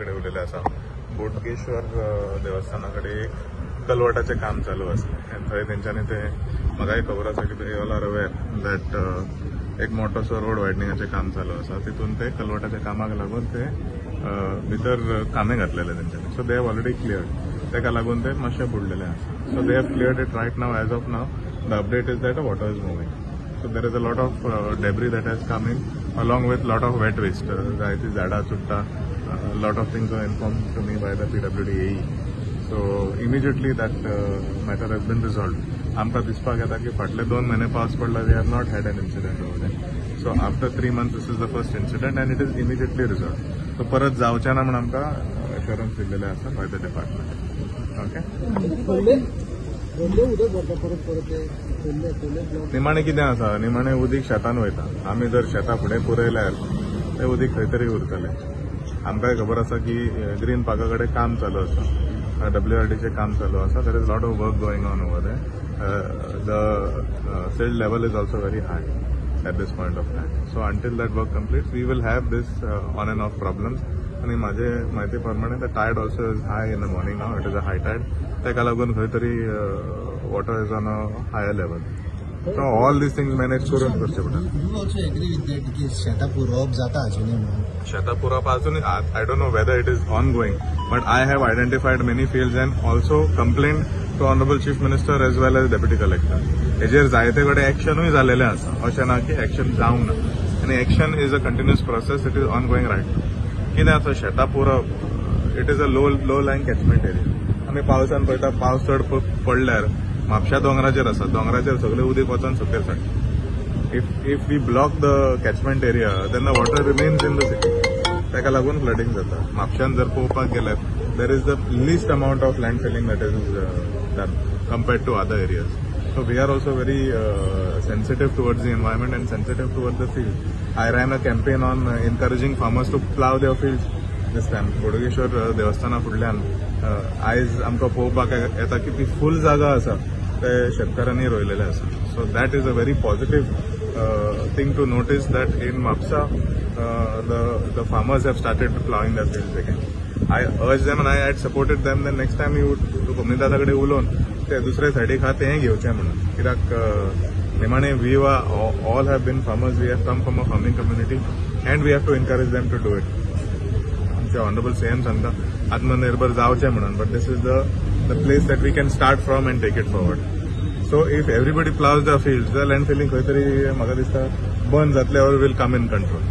कडेन उरलेले आसा. बोडगेश्वर देवस्थाना कडेन एक कलवटाचें काम चालू आसा आनी थंय तेंच्यांनी ते म्हाकाय खबर आसा की all are aware that एक मोठोसो रोड वायडनिंगाचें काम चालू आसा. तितून ते कलवटाच्या कामाक लागून ते भितर कामें घातलेले तेंच्यांनी. So they have already cleared, ताका लागून ते मातशे बुडलेले आसा. So they have cleared it right now. As of now the update is that water is moving. So there is a lot of debris that has come in along with lot of wet waste. जायती झाडां चुडटां, lot of things were informed to me by the PWD AE. So immediately that matter has been resolved. आमकां दिसपाक येता की फाटले 2 म्हयने पावस पडला, we have not had an incident over there. So after 3 months this is the first incident and it is immediately resolved. So परत जावचें ना म्हण आमकां एश्योरन्स दिल्लेलें आसा बाय the department. Okay, निमाणें कितें आसा, निमाणें उदीक शेतान वयता. आमी जर शेतां फुडें पुरयल्यार तें उदीक खंय तरी उरतलें. आमकांय खबर आसा की ग्रीन पार्का कडेन काम चालू आसा, WRDचें काम चालू आसा. There is lot of work going on over there. The silt level is also very high at this point of time. So until that work completes we will have this on and off problems. आनी म्हाजे म्हायती प्रमाणे the tide also is high in the morning now. It is a high tide. ताका लागून खंय तरी water is on a higher level. So all these things manage करून करचे पडटा. You also agree with that की शेतां पुरोवप जाता अजुनूय म्हणून? शेतां पुरोवप अजून I don't know whether it is ongoing, but I have identified many fields and also complain to honourable chief minister as well as deputy collector. हेजेर जायते कडेन एक्शनूय जालेलें आसा. अशें ना की एक्शन जावंक ना. आनी action is a continuous process, it is ongoing right now. कितें आसा, शेतां पुरोवप it is a low lying catchment area. आमी पावसान पळयता, पावस चड पडल्यार म्हापशा दोंगराचेर आसा, दोंगराचेर सगळें उदीक वचोन सकयल साडटा. If we block the catchment area then the water remains in the city. ताका लागून फ्लडींग जाता. म्हापशान जर पळोवपाक गेल्यार there is the least amount of land filling that is done compared to other areas. So we are also very sensitive towards the environment and sensitive towards the field. I ran a campaign on encouraging farmers to plough their fields this time. Bodgeshwar देवस्थाना फुडल्यान आयज आमकां पळोवपाक येता की ती फूल जागा आसा ते शेतकारांनी रोयलेले आसा. So that is a very positive thing to notice that in Mapusa the farmers have started ploughing their fields again. I urge them and I had supported them. Then next time you कोमनिदादा कडेन उलोवन ते दुसरे सायडीक आहा तें घेवचें म्हणून. कित्याक निमाणे we all have been farmers, we have come from a farming community and we have to encourage them to do it. आमचे ऑनरेबल सीएम सांगता आत्मनिर्भर जावचें म्हणून, but this is the place that we can start from and take it forward. So if everybody ploughs the fields, the land filling खंय तरी म्हाका दिसता बंद जातलें or will come in control.